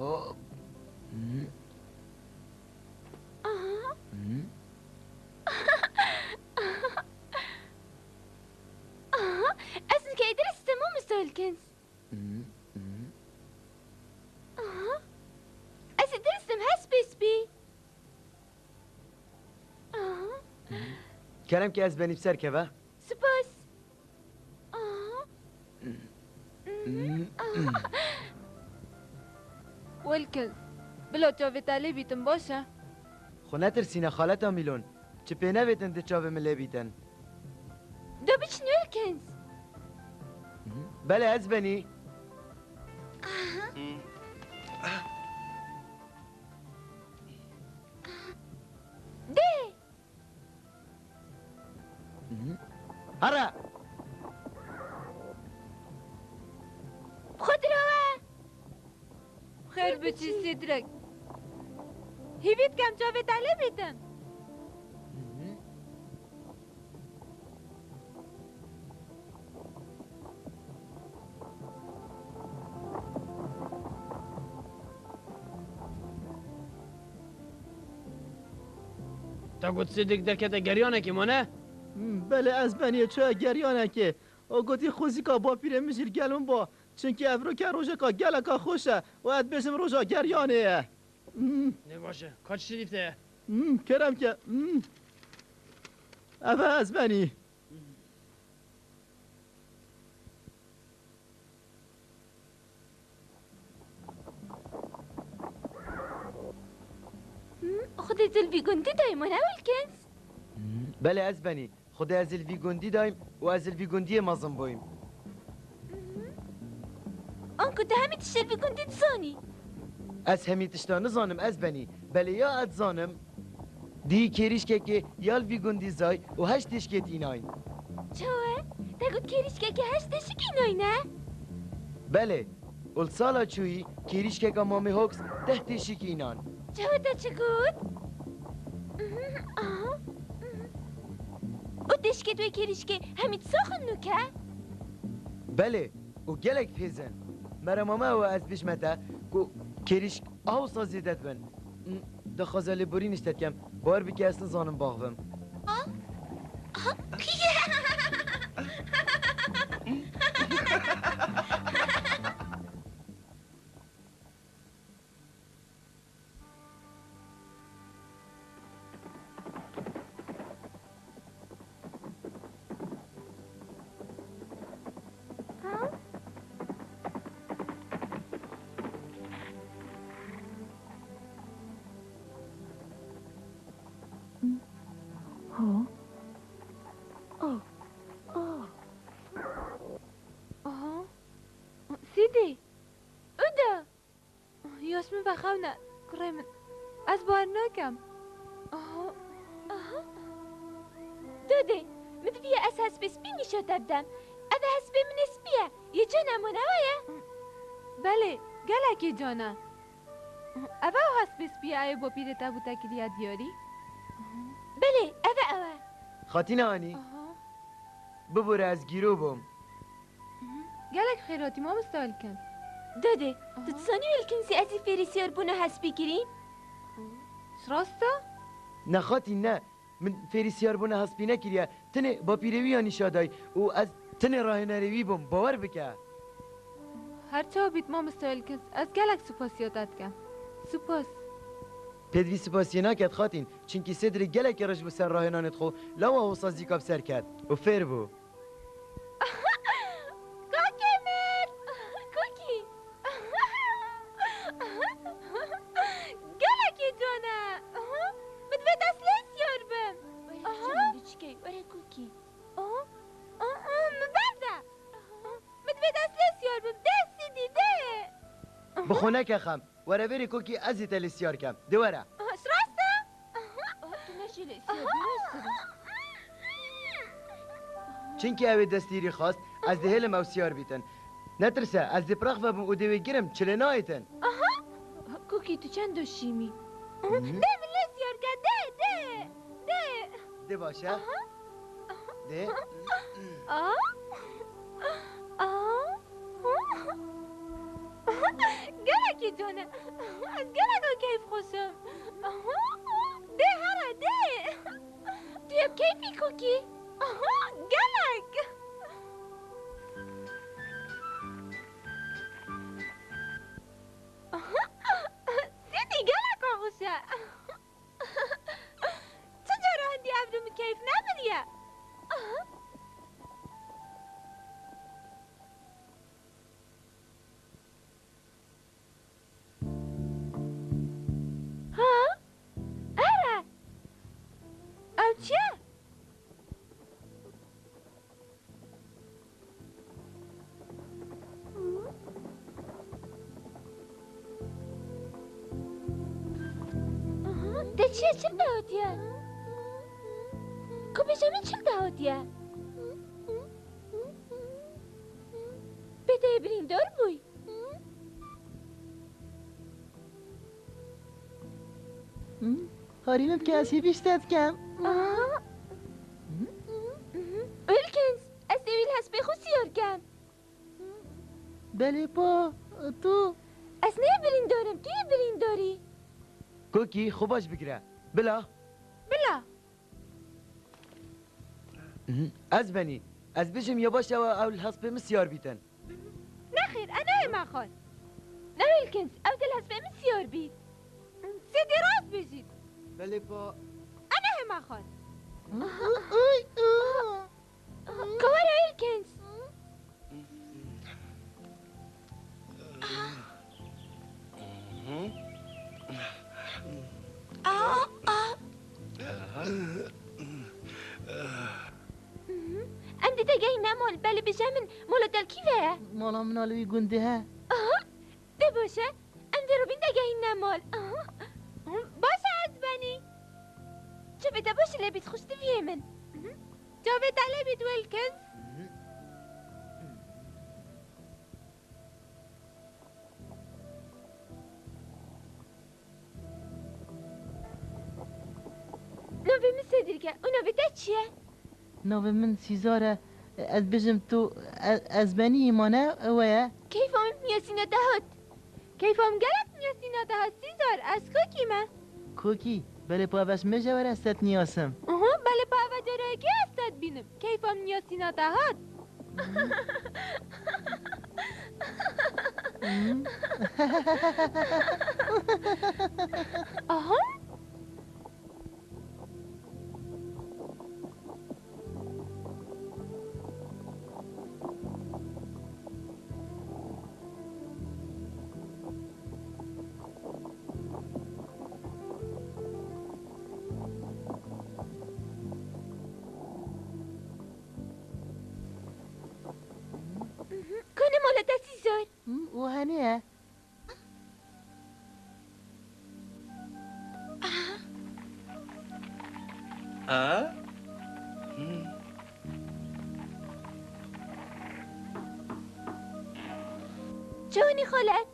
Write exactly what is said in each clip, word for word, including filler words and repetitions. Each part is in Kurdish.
Hop. Hmm. Aha. Hmm. Aha. Ez nike ê dirist im, mamoste Wilkins. Hmm. Hmm. Aha. Ez ê dirist im, hespê spî. Aha. Kerem ke ez benî bi ser keve. Spas. Aha. Hmm. Aha. Wilkins, bila çavê te lê bîtin baş e? Xwe netirsîne xaleta Mîlon. Çi pê nevêtin di çavê min lê bîtin? Do biçin Wilkins. Belê ez benî. Aha. Dê. Here! Xwe dirawe! Xêr biçî Sêdirek. Hîvî dikem çavê te lê bîtin. Te got Sêdik derkete geryanekê, ma ne? Hmm, belê ez benî çûye geryanekê. O gotî xwezîka bapîrê min jî li gel min ba. Çimkî ev roke rojeka geleka xweş e û ez dibêjim roja geryanê ye. Hmm. Ne baş e. Ka çi şerîf te ye? Hmm, kerem ke. Hmm. Ev e ez benî. Hmm, Xwedê tu li vî gundî dayî, ma ne Wilkins? Hmm, belê ez benî. Xwedê ez li vî gundî dayîm û ez li vî gundiyê mezin bûyîm. Mhm. Anku tu hemî tişt li vî gundî dizanî. Ez hemî tişta nizanim, ez benî. Belê ya ez dizanim. Dî kêrîşkekê ya li vî gundî zay û heşt tişkê tînayn. Çawa? Te got kêrîşkekê heşt tişik înayn e? Belê. Û li sala çûyî kêrîşkeka Mamê Hoks deh tişik înan. Çawa te çi got? Mhm, aha, mhm. Û tişkê wê kêrîşkê hemî sax in nûke? Belê. Û gelek pêz in. Mera mame ew e ez bêjme te ku kêrîşk a wisa zêde dibin. Daxwaza lêborînê ji te dikem. Bawer bike ez nizanim baxivim. Ha? Ha? Aha. Sîdî. Uda. Yasmin vexewne, kurê min. Ez bawer nakem. Aha. Aha. Dede, min diviye ez hespê spî nîşa te bidem. Ev hespê min ê spî ye. Yê can e, ma ne wa ye? Belê, gelekî can e. Ev e hespê spî ye, ê bapîrê te bo te kiriye diyarî? Belê, ev e, ew e. Xatîna Anî. Aha. Bibore ez gîro bûm. Mhm. Gelek xêr hatî mamoste Wilkins. Dede, tu dizanî Wilkinsî ez ê fêrî siyarbûna hespî kirîm? Ji rast e? Nexatî ne. Min fêrî siyarbûna hespî nekiriye. Tenê bapîrê wî ya nîşa dayî û ez tenê rahênerê wî bûm. Bawer bike. Her çawa bît mamoste Wilkins, ez gelek supasiya te dikim. Supas. Pêdivî supasiyê naket xatîn, çimkî Sêdirê gelekî rij bû ser rahênanê xwe, lawa hosazîka bi ser ket û fêr bû. Kokê min! Kokî! Gelekî can e! Min divê ez lê siyar bim! Were kûçikê min, diçikê, were kokî! Min berde! Min divê ez lê siyar bim! Dê Sîdî, dê! Bi xwe neke xem. Were vêrê kokî ez ê te lê siyar kem. De were. Aha, ji rast e? Aha. Aha, tu neşî lê siyar bî, ne sirî. Çimkî ew ê destgîrî xwest, ez dihêlim ew siyar bîtin. Netirse, ez dê pirax vebim û dê wê girim, çi lê nayêtin. Aha. Kokî tu çend do şîmî. Aha, dê min lê siyar ke, dê, dê, dê. Dê baş e. Aha. Dê. Aa. Aa. Gelekî Done. Ez gelek keyfxweş im. Dê here, dê. Tu yê bi keyfî kokî? Gelek. Sêdî gelek xweş e. Çi cara hindî ev li min keyf nebiriye? Ha? Ere! Ew çi ye? Te çi, çi li te hatiye? Ku bêje min çi li te hatiye? Bê te yê birîndar bûy? Harî min bike, ez hêvî ji te dikem. Aha. Wilkins, ez ê wî li hespê xwe siyar kem. Belê pa, tu. Ez ne yê birîndar im, tu yê birîndar î. Kokî, xwe baş bigire. Bila. Bila. Ez benî. Ez bijim ya baş ew, ew li hespê min siyar bîtin. Nexêr, e nehê me xwar. Ne Wilkins, ew dê li hespê min siyar bît. Sêdî rast bêjît. Belê pa. E nehê me xwar. Ka were Wilkins. Em dê te gehîne mol, belê bêje min, mola te li kî ve ye? Mala min a li wî gundê he. Aha, dê baş e. Em dê robîn te gehîne mol. Aha. Baş e, ez benî. Çavê te baş e, lê bît xweş diviyê min. Çavê te lê bît Wilkins. Navê min Cedric e û navê te çi ye? Navê min Sîzar e. Ez bijim tu, e-, ez benî, ma ne ew e? Keyfa min bi niyasîna te hat. Keyfa min gelek bi niyasîna te hat Sîzar. Ez kokî me. Kokî? Belê pa veş mêje were ez te diniyasim. Aha, belê pa eve carekê ez te dibînim. Keyfa min niyasîna te hat. Aha. Kane mala te Sîzar? Hı, o hene ye. Ha? Hı. Çawanî xalet?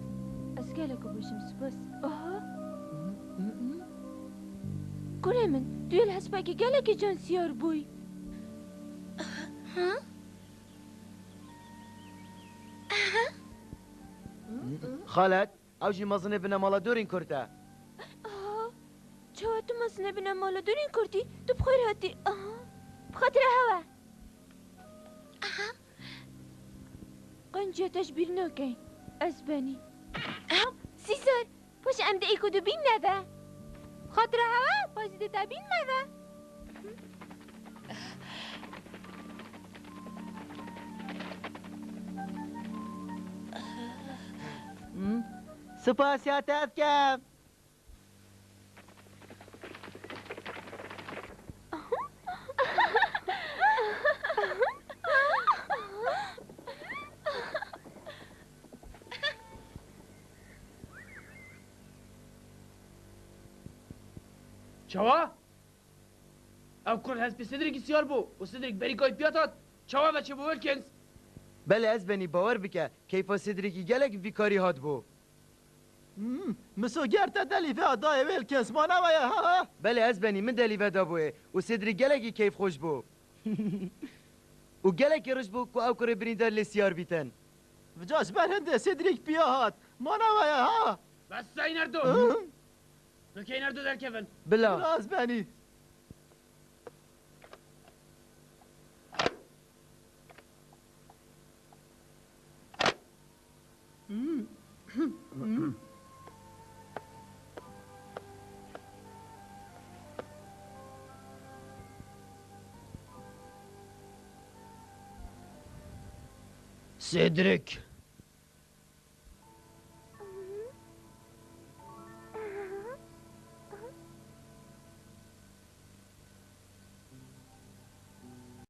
Ez gelek xweş im, spas. Aha. Kurê min, tu yê li hespekî gelekî can siyar bûy. Hı? Xalet, ew jî mezinê binemala dorîn kurt e. Aha. Çawa tu mezinê binemala dorîn kurtî? Tu bi xêr hatî. Aha. Bi xatira hewe. Aha. Qenciya te ji bîr nakin. Ez benî. Aha. Sîzar, paşê em dê êk û du bînine ve. Bi xatira hewe, paşê dê te bînime ve. Hı? Spasiya te dikim. Çawa? Ew kur hespê Cedricî siyar bû û Cedric berî kayt piya hat. Çawa ve çêbû Wilkins? Belê ez benî, bawer bike, keyfa Cedricî gelek vî karî hatibû. Hmm, misoger te delî ve dayê Wilkins, ma ne weye, ha, ha? Belê ez benî, min delî ve dabûyê û Cedric gelekî keyfxweş bû. Û gelekî riş bû ku ew kurê birîndar lê siyar bîtin. Vica ji ber hindê Cedric piya hat, ma ne weye, ha? Bes sey nerdo. Nikey nerdo derkevin. Bila. Biraz beni. Cedric.